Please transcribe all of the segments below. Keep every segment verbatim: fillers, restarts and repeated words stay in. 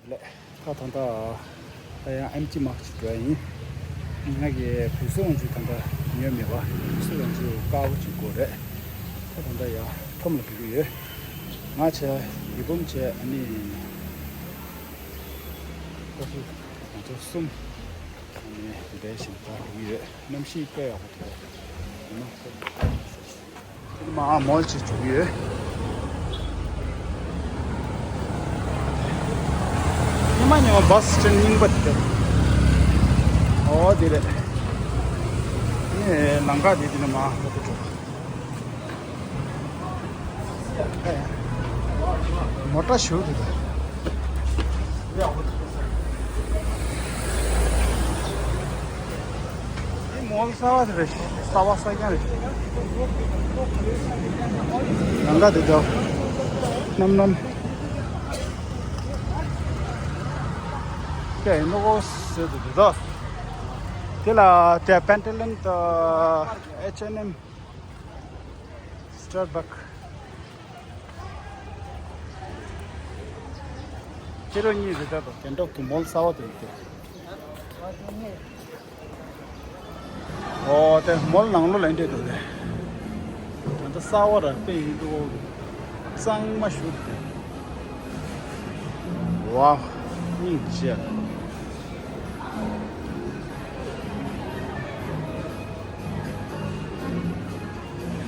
ལགས། ད་ད་ལྟ་ད་ཡང་ཨེམ་ཆི་མར་ཅིག་འགྲོ་ཡ་ཡིན། ང་གི་བུ་སྲོག་འཇུ་ད་ལྟ་ཉོས་མེད་པ། བུ་སྲོག་འཇུ་དཀར་པོ་ཅིག་དགོས་རེད། ད་ད་ལྟ་ཡ་ཁྲོམ་ལ་འགྲོ་གི་ཡོད། ང་བྱས་ཡུལ་སྤོམ་བྱས་ཨ་ནི་ཁོ་ཚོ་ང་ཚོ་གསུམ་ཨ་ནི་བསྡད་བཞིན་ད་འགྲོ་གི་ཡོད། གནམ་གཤིས་དཔེ་ཡག་པོ་འདུག་ཡིན་ན་ཁོ། མ་མོལ་ཅིག་བྱུག་ཡོད། ཉི་མ་ཉི་མ་བྷ་སི་སི་ཊེན་རྙིང་པ་དེ་རེད། ཨོ་དེ་རེད། ངས་ལམ་ཁ་དེ་དེ་ནས་མ་ཧོ་དེ་འགྲོ། མོ་ཊ་ཞུགས་དེ་དེ། འདི་མོལ་གསར་པ་དེ་རེད། གསར་པ་གསར་རྐྱང་རེད། ནང་ལ་དེ་འདྲ་ནམ་ནམ། དེ་ནོ་གོ་ཟེར་དུ་འདུག་དོ། དེ་ལ་དེ་པན་ཏི་ལན་དང་ཨེཆ་ཨེན་ཨེམ། སི་ཊར་བྷག་ཁྱེད་རང་གཉིས་རེད་ད་དོ། དེ་འདྲ་གི་མོལ་གསར་པ་དེ་རེད། ཨོ་དེ་མོལ་ནང་ལོགས་ལ་འདྲེ་འདུག་དེ། ད་ལྟ་གསར་པ་ར་དཔེ་ཡིན་འདུག་གཙང་མ་ཞུ་དེ། ཝའོ། སྙིང་རྗེ།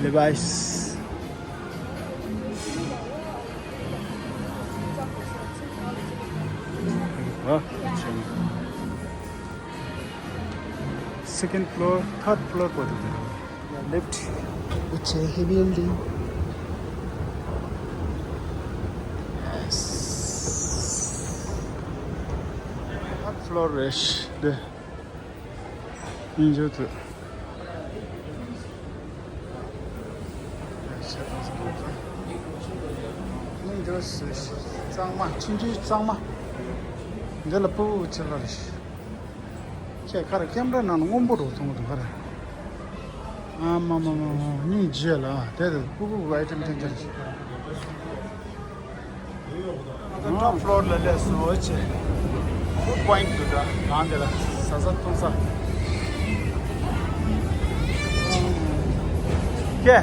Levi's. Second floor, third floor. Lift. It's a heavy building. Yes. Third floor རེད། འདི་ཡིན་རྒྱུ་དེ། ནི་འདི་གཙང་མ། ཆུང་ཆུང་གཙང་མ། འདི་ལ་སྤུ་གུ་ཆེ་ལ་རེད། ཁྱེད་ཁ་ར་ཀེམ་ར་ནང་ན་སྔོན་པོ་འགྲོ་མཐོང་གི་འདུག་ག་ར། ཨ་མ་མ་མ་མ། སྙིང་རྗེ་ལ་དེ་དེ་སྤུ་གུ་གི་ཨའི་ཊེམ་ཐེན་ཐེན་རེད། ང་ཚོ་ཊོབ་ཕི་ལོར་ལ་སླེབས་སོང་ཆེ། ཕུཌ་པོ་ཡིན་ཊི་འདུག་ད་གང་དེ་ལ་ཟ་ས་འཐུང་ས། ཀེ།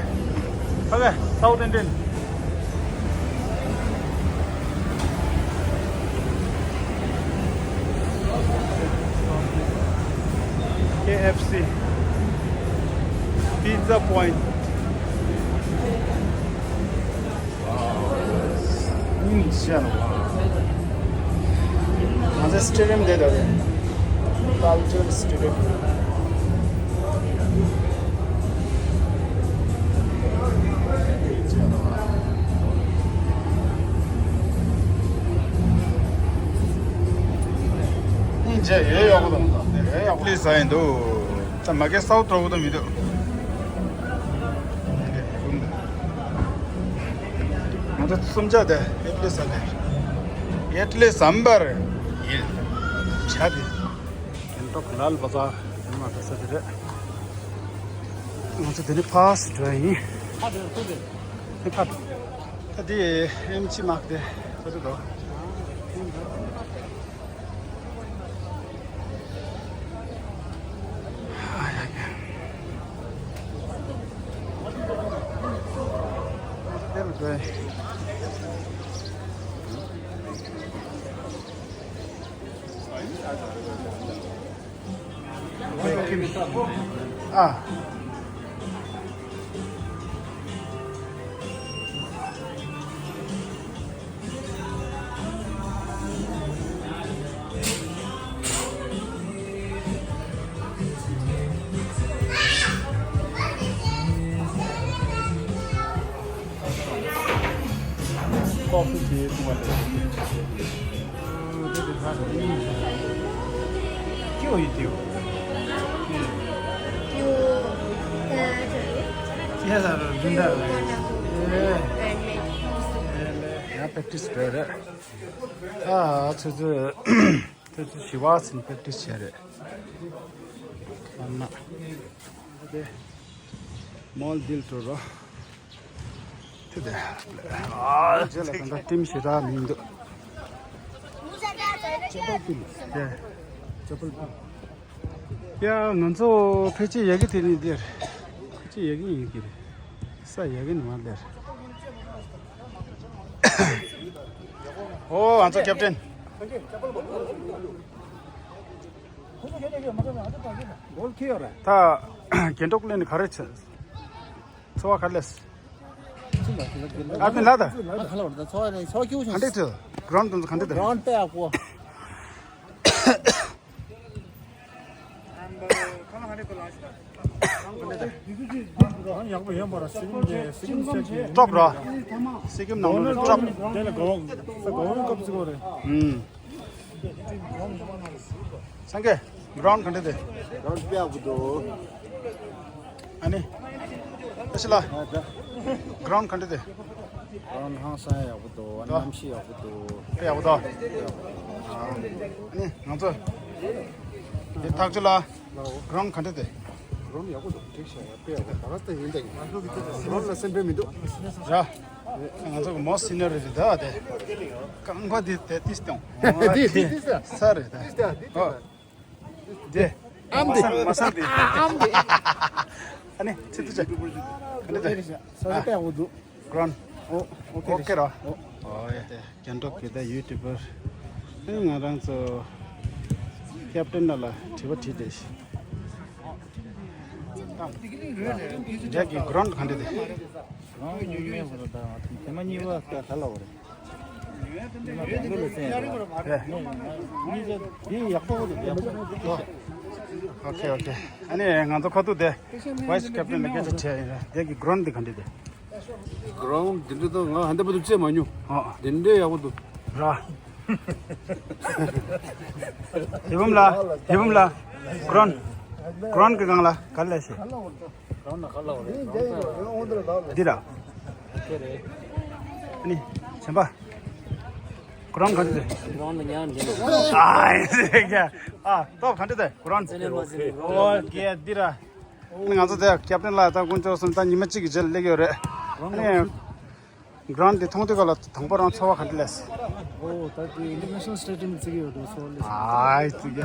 ཕ་གི་ཚ་བོ་ཏན་ཏན། ཀེ་ཨེཕ་སི། Pizza Point. སྙིང་རྗེ་ལ། ང་ཚོ་སི་ཊེ་ཌི་ཡམ་དེ་ལ་རེད། ཀལ་ཅར་སི་ཊེ་ཌི་ཡམ། སྙིང་རྗེ་ཡོད། ཡག་པོ་འདུག་ཡོད། ཡག་པོ་ལས་ཟ་ཡིན་འདུག་ད་མ་གི་སའུ་ཏྲོ་བོ་དང་མི་འདུག་ང་ཚོ་གསུམ་ཆ་དེ་ཨིཊ་ལི་ཟ་ལེ། ཨིཊ་ལི་སམ་བར་ཡིན། ཆ་དེ་གན་ཊོག་ལཱལ་བ་ཛར་ཡིན་མ་ད་ས་དེ་རེད། ང་ཚོ་དེ་ནས་ཕར་ཚུར་འགྲོ་ཡ་ཡིན། དེ་ཕར། ད་དེ་ཨེམ་ཆི་མར་ཀེཊ་དེ་ཚོ་དེ་དོ། ཨ། ཀོ་ཕི་དེ་བཏུང་བ་རེད། ཀྱོ་ཡི་ཏིའོ། ཀྱོ་ད་ད་རེད། ཀྱེ་ཟ་ར་རིན་ད་རེད། ཨེ། ཡང་པེག་ཊི་སི་འགྲོ་རེད། ཨ་ཚོད་ཚོད། ཚོད་ཚོད་བཞི་བ་ཚིན་པེག་ཊི་སི་བྱས་རེད། ཨ་མ། དེ་མོལ་ཌིལ་འགྲོ་རོ། དེ་དེ། ཨ་རྗེས་ལ་ད་ལྟ་ཊིམ་ཞེ་དྲག་མི་འདུག་ཡ། ཡ། ང་ཚོ་ཕལ་ཆེར་ཡ་གི་དེ་ནི་འདིར། ཕལ་ཆེར་ཡ་གི་ཡིན་གྱི་རེད། ས་ཡ་གི་ནི་མ་འདིར། ཨོ། ང་ཚོ་ཀེབ་ཏན། ད་རྒན་གྲོགས་ལེན་ག་རེ་བྱས། འཚོ་བ་ག་རེ་ལས། ཨ་ཕི་ལ་ད། ག་འདྲ་དུ། གྲོན་དུ་ག་འདྲ་དུ། གྲོན་པེ་ཨ་ཀོ། ཡག་པོ་ཡོད་པ་ར། སི་ཀིམ་གྱི་སི་ཀིམ་ཆེ་གི་ཀྲོབ་ར། སི་ཀིམ་ནང་ལོ་ཀྲོབ། དེ་ལ་གོ་གོ་སྐབས་སུ་གོ་རེད། ཨུམ། སངས་རྒྱས། གྲོན་ག་འདྲ་དེ། གྲོན་དཔེ་ཡག་པོ་འདུག་ཨ་ནི། ཨ་ཤི་ལ། ཨ་ད། གྲོན་ག་འདྲ་དེ། གྲོན་ཧང་སང་ཡག་པོ་འདུག་ཨ་ནི་གནམ་གཤིས་ཡག་པོ་འདུག་དཔེ་ཡག་པོ་འདུག་ཨ་ནི་ང་ཚོ། དེ་ཐག་ཆོད་ལ། གྲོན་ག་འདྲ་དེ། གྲོན་ཡག་པོ་འདུག་འགྲིག་ཤག་ཡ་དཔེ་ཡག་པོ་ད་ར་ད་ཡིན་ད་ཡིན། གྲོན་ལ་སེམས་ཁྲལ་མི་འདུག་ར། ང་ཚོ་གི་མོ་སི་ནི་ཡར་རེད་ད་དེ། རྐང་པ་འདི་དེ་ཏིས་ཏོང་། འདི་འདི་འདི་ས་རེད་ད། འདི་འདི་ཨོ། འདི་མ་སང་འདི། ཨ་ནི་ཚིག་ཏུ་ཆ། ག་འདྲ་ད། ས་ཆ་དཔེ་ཡག་པོ་འདུག་གྲོན། ཨོ། ཨོ་ཁེ་རེད། ཨོ་ཁེ་རོ། ཨོ། ཨོ་ཡ་དེ་རྒན་གྲོགས་ཀྱི་ད་ཡུ་ཊུབ་པར། ཨ་ནི་ང་རང་ཚོ་ཀེབ་ཏན་ལ་ལ་དྲི་བ་དྲིས་ཏེ། རྒྱ་གི་གྲོན་ག་འདྲ་དེ། གྲོན་ཉུང་ཉུང་ཡོད་པ་རེད་ད། དེ་མ་གཉིས་པ་ག་ལ་བ་རེད། ཨོ་ཁེ་ཨོ་ཁེ། ཨ་ནི་ང་ཚོ་ཁ་ཐུག་དེ་ཝའི་སི་ཀེབ་ཏན་ལ་སྐད་ཆ་དྲིས་ཡིན། རྒྱ་གི་གྲོན་འདི་ག་འདྲ་དེ། གྲོན་འདི་འདྲ་དང་ང་ཧ་འདི་པ་དུ་བཅད་མ་མྱོང་། ཨོ། འདི་འདྲ་ཡག་པོ་འདུག་ར། དེ་བུམ་ལ། དེ་བུམ་ལ། གྲོན། གྲོན་གི་སྒང་ལ་ག་ལ་ཤེས། འདི་ར། ཨ་ནི་གཞན་པ། གྲོན་ག་འདྲ་དེ། ཨ་ཡེ་ཡ། ཨ་སྟོབས་ག་འདྲ་དེ་གྲོན། ཨོ་ཀེ་འདི་ར། ང་ཚོ་དེ་ཀེབ་ཏན་ལགས་དང་དཀོན་མཆོག་གསུམ་ད་ཉི་མ་གཅིག་གི་རྗེས་ལ་སླེབས་ཡོད་རེད། ཨ་ནི་གྲོན་འདི་མཐོང་དུས་ག་ལ་དང་པོ་རང་ཚོར་བ་ག་འདྲ་སླེབས། ཨོ་ད་དེ་ཨིན་ཊར་ནེ་ཤ་ནལ་སི་ཊེ་ཌི་ཡམ་བརྩི་གི་ཡོད་འགྲོ་ཚོར་བ་སླེབས། ཨ་ཙི་གི།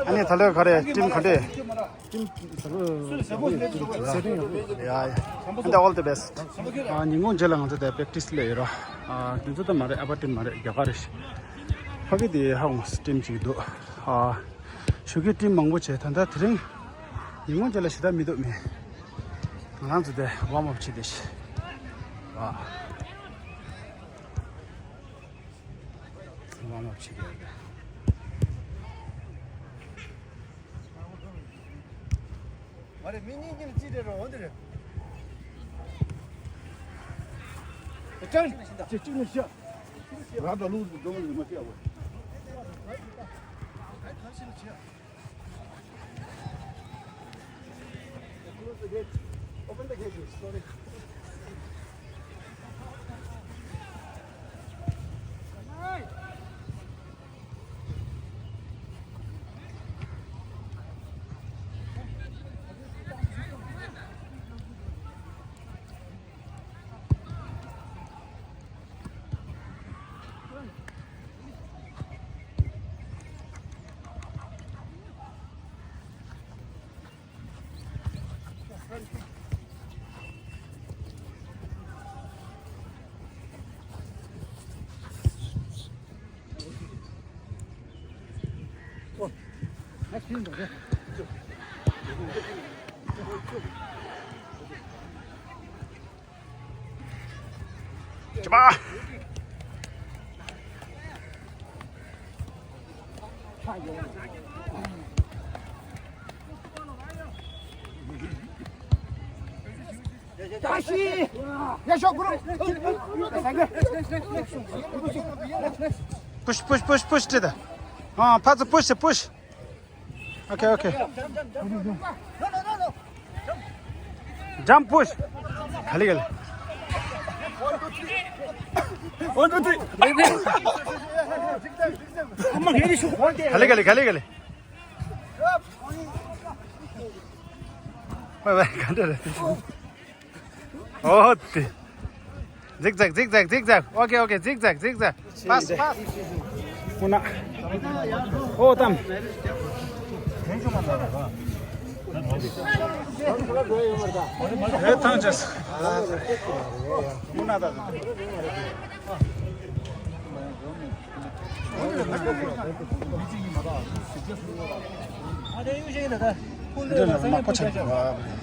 ཨ་ནི་ད་ལོའི་ག་རེ་ཊིམ་ག་འདྲ། ཊིམ་ད་ལོ་ཡག་པོ་ཡོད་འགྲོ་ཚོར་བ་སླེབས། ཡ་ཡ། ཨ་ནི་ཨོལ་ད་བེ་སི་ཊི། ཨ་ཉིན་གུང་རྗེས་ལ་ང་ཚོ་དེ་པེག་ཊི་སི་སླེབས་ཡོད་ར། ཨ་དེ་ཚོ་ད་མ་རེད། ཨ་བ་ཊིམ་མ་རེད། རྒྱ་གར་རེད། ཕ་གི་དེ་ཧ་འོང་ཊིམ་གཅིག་འདུག་ཨ། ཞོགས་ཀས་ཊིམ་མང་པོ་བྱས། ད་ལྟ་དེ་རིང་ཉིན་གུང་རྗེས་ལ་ཞེ་དྲག་མི་འདུག་མི། ང་རང་ཚོ་དེ་ཝརམ་ཨབ་བྱེད་དེ་ཤི། ཨ། ཝརམ་ཨབ་བྱེད་ཀྱི་ཡོད་རེད། མ་རེད། མི་གཉིས་གཉིས་ལ་གཅིག་སྤྲད་རོགས། འོ་འདི་རེད། ཅང་ཅི་གཅིག་ནས་བཤད། རང་དང་ལུགས་སུ་འགྲོ་བ་ནི་མ་བཤད་བ། Open the gate, sorry. Push, push, push, push to the. ཨ། ཕར་ཚུར་push, push. Okay, okay. Jump, push. ག་ལེ་ག་ལེ། One, two, three. ག་ལེ་ག་ལེ། ག་ལེ་ག་ལེ། ཝའི་ཝའི། ག་འདྲ་རེད། ཨོ་དེ། Zigzag, zigzag, zigzag. Okay, okay, zigzag, zigzag. Pass, pass. ཁོ་ན། ཨོ་དམ། ཨེ་ཐང་ཅེས།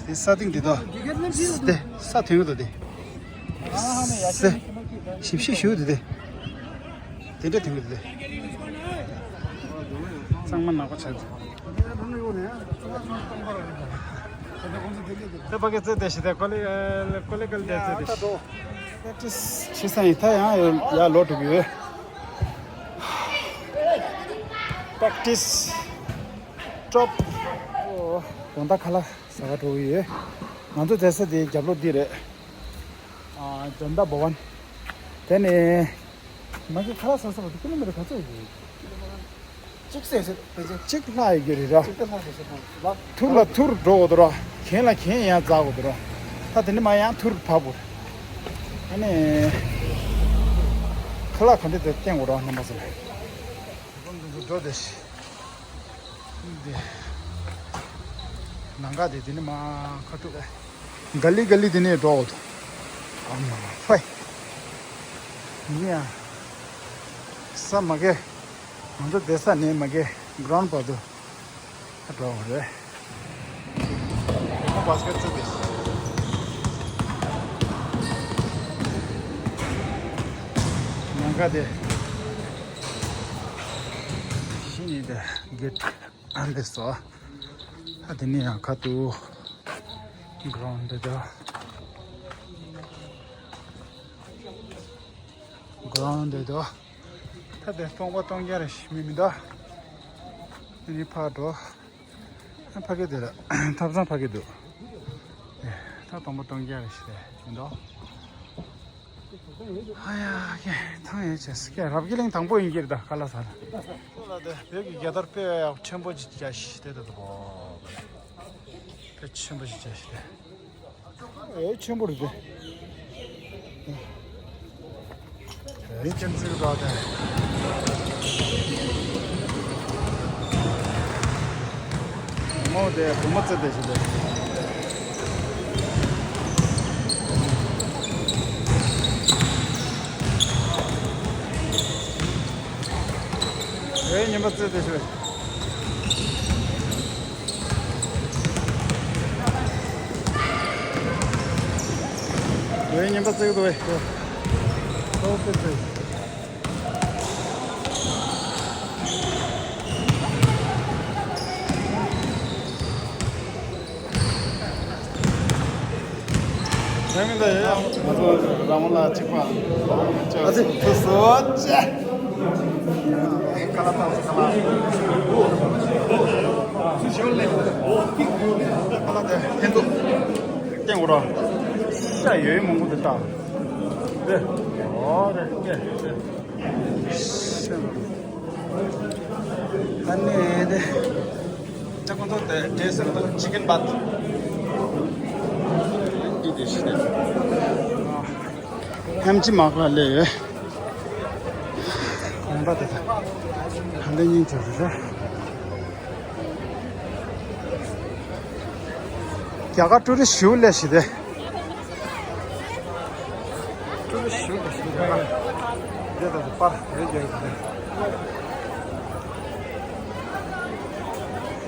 ས་སྟེང་འདི་དག་དེ་ས་ཐོན་གི་འདུག་དེ། ཞིབ་ཞིབ་ཞུ་འདི་དེ། དེ་འདྲ་ཐོན་གི་འདུག་དེ། གཙང་མ་ནག་པོ་ཆགས་འདུག་ད་ཕ་གི་རྩེ་དེ་ཞིག་དེ་ཀོ་ལེ་ཀོ་ལེ་ཀོ་ལེ་དེ་རྩེ་དེ་ཞིག་པེག་ཊིས་བྱེད་ས་ཡིན། ད་ཡང་ཡར་ལོག་འགྲོ་གི་ཡོད། པེག་ཊིས་སི་ཊོབ། དགོང་དག་ཁ་ལག་ཟ་ག་འགྲོ་གི་ཡོད། ང་ཚོ་བསྡད་ས་དེ་རྒྱབ་ལོགས་འདི་རེད། ཨ། ཇོན་ཏ་བྷ་ཝན། དེ་ནས་མ་གི་ཁ་ལག་ཟ་ས་བ་དེ་ཀི་ལོ་མི་ཊར་ག་ཚོད་ཡོད། གཅིག་ཟེར་ཟེར་ཕལ་ཆེར། གཅིག་ལྷག་ཡོད་རྒྱུ་རེད་ར། གཅིག་ལྷག་ཟེར་ཟེར་ལ། ཐུར་ལ་ཐུར་འགྲོ་དགོས་འདུག་ར། གྱེན་ལ་གྱེན་ཡང་འཛེག་དགོས་འདུག་ར། ད་དེ་ནས་མར་ཡང་ཐུར་བབས་དགོས། ཨ་ནི་ཁ་ལག་ག་འདྲ་དེ་བསྟན་དགོས་ར་རྣམ་པ་ཚོ་ལ། འགྲོ་བསྡད་ཤག་འདི། ནང་ཁ་དེ་དེ་ནས་མར་ཁ་ཐུག་ག་ལི་ག་ལི་དེ་ནས་འགྲོ་དགོས་འདུག་ཨ་མ་ཧོའི། ཡིན་ཡང་ས་མ་གི་ང་ཚོ་བསྡད་ས་ནས་མ་གི་གྷི་རའུན་ཌི་བར་དུ་འགྲོ་དགོས་རེད། ཁོ་བཱ་སི་ཀེ་ཊི་རྩེ་དེ། ནང་ཁ་དེ། གཞི་ནས་དེ་གེ་ཊི་ཨ་འདི་སོ། ཨ་དེ་ནས་ཡང་ཁ་ཐུག་གྷི་རའུན་ཌི་དེ་དོ། གྷི་རའུན་ཌི་དེ་དོ། ད་དེ་སྟོང་པ་སྟོང་རྐྱང་རེ་ཞིག་མི་མི་འདུག་དེ་ནས་ཕར་འགྲོ། ཨ་ཕ་གི་དེ་ལ་ཐབ་ཚང་ཕ་གི་འདུག་ཨེ། ད་སྟོང་པ་སྟོང་རྐྱང་རེ་ཞིག་རེད་མི་འདུག་ཨ་ཡ་ཀེ་ཐང་ཡོད་ཅེས་ཀེ་རབ་རྒྱས་གླིང་དང་པོ་ཡིན་གྱི་རེད་ད་ཁ་ལག་ཟ་ལ། ཁོ་ལ་དེ་བོད་ཀྱི་རྒྱལ་དར་དཔེ་ཡག་ཆེན་པོ་ཅིག་རྒྱག་ཤི་དེ་ད་དོ། དཔེ་ཆེན་པོ་ཅིག་རྒྱག་ཤི་དེ། ཨེ་ཆེན་པོ་རེད་དེ། ཨེ་ཁྱིམ་ཚང་ར་དེ། མོ་དེ་བུ་མོ་བཙལ་ཏེ་ཞིག་དེ། ཨེ་ཉི་མ་བཙལ་ཏེ་ཞིག་ཨེ་ཉི་མ་བཙལ་གི་འདུག་ཨེ། ཨོ་ཙེ་ཙེ། ཡང་མིན་ད་ཡ། ང་ཚོ་ར་མོ་ལ་གཅིག་པ། ཨ་ཙི། ཐུ་སོ་ཅེ། ཁ་ལག་ཏང་སོ་ཁ་ལག་ཁ་ལག་དེ་ཕན་ཐོགས་སྟེང་འོ་ར། ཤ་ཡོད་མང་པོ་དེ་ལྟ། དེ། ཨོ་རེད་ཀེ་རེད། ཨ་ནི་དེ། ཅ་ཁོ་ཚོ་དེ་འདྲེ་ཟེར་དང་ཅི་ཀན་བཱད། འདི་དེ་ཤི་དེ། ཧམ་ཅི་མག་ལ་ལས་ཡོད། གོང་པ་དེ་དང་། ཧ་ལས་ཉིན་ཚོ་རེ་རེ། རྒྱ་གར་ཊུ་རི་སི་ཞུ་ལས་ཤི་དེ། ཊུ་རི་སི་ཞུ་ལས་ཤི་དེ། རྒྱ་གར་དེ་དང་པར་རེ་རྒྱག་གི་དེ།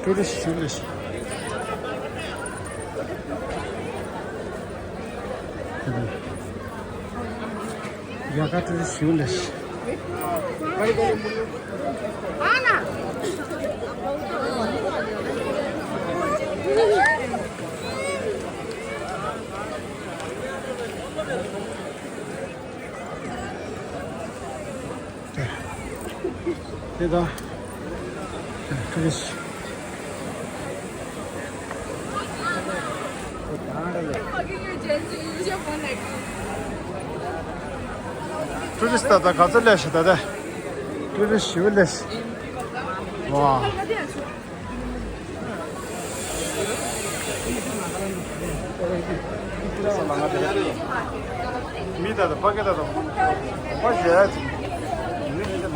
ཊུ་རི་སི་ཞུ་ལས་ཤི། རྒྱ་གར་ཊུ་རི་སི་ཞུ་ལས་ཤི། དེ་དང་། ཊུ་རི་སི། ཊུ་རི་སི་ད་ལྟ་ག་ཚོད་སླེབས་ཤག་ད་ལྟ། ཊུ་རི་སི་ཞེ་པོ་སླེབས་ཤག་ཝ། མི་ད་ལྟ་ཕ་གི་ད་ལྟ་ཕ་གཞས་ཡ་ཅིག་མི་མི་ད་ལྟ།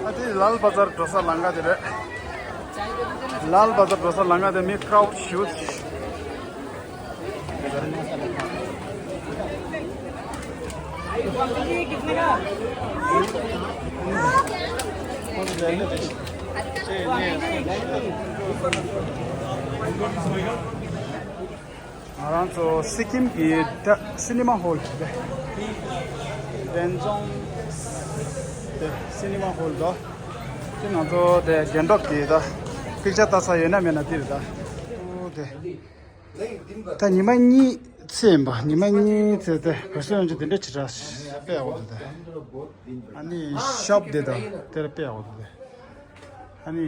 ཨ་དེ་ལཱལ་བ་ཛར་འགྲོ་ས་ལམ་ཁ་དེ་རེད། ལཱལ་བ་ཛར་འགྲོ་ས་ལམ་ཁ་དེ་མི་ཀྲའུཌ་ཞེ་པོ་ཅིག་ང་རང་ཚོ་སི་ཀིམ་གྱི་སི་ནི་མ་ཧོལ་དེ། ཌན་ཇོང་དེ་སི་ནི་མ་ཧོལ་དོ། དེ་ང་ཚོ་དེ་རྒྱན་ཌོག་གི་ད་པིག་ཅར་ལྟ་ས་ཡོད་ན་མེད་ན་དེ་རེད་ད། ཨོ་དེ། ད་ཉི་མ་གཉིས་ཚེས་ཡིན་པ། ཉི་མ་གཉིས་ཚེས་དེ་བོད་སོན་ཡོང་ཆེད་དེ་འདྲ་ཅིག་ར་དཔེ་ཡག་པོ་འདུག་དེ། ཨ་ནི་ཤོབ་དེ་དང་དེ་ར་དཔེ་ཡག་པོ་འདུག་དེ། ཨ་ནི།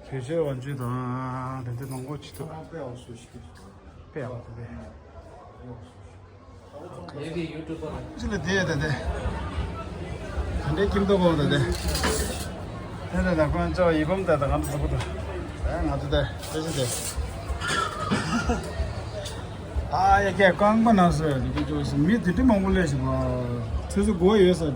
བེད་སྤྱོད་བང་མཛོད་དང་དེ་འདྲ་མང་པོ་ཅིག་འདུག་དཔེ་ཡག་པོ་འདུག་དེ། ཅི་ལ་དེ་ད་དེ། ད་འདྲའི་ཁྱིམ་ཐོག་གོ་ད་དེ། དེ་ལ་ལ་ཁོང་ཚོ་ཡི་བུམ་ད་ད་ང་ཚོ་ཟུག་གོ་ད། ཨ་ང་ཚོ་ད་དེ་ཅི་དེ། ཨ་ཡ་ཁྱེད་རྐང་པ་ན་སོ་ཡ་དེ་ཅོ་སི་མི་དེ་འདྲ་མང་པོ་སླེབས་ཤིག་པ། ཚོད་ཚོད་གོ་ཡོད་ས་དེ།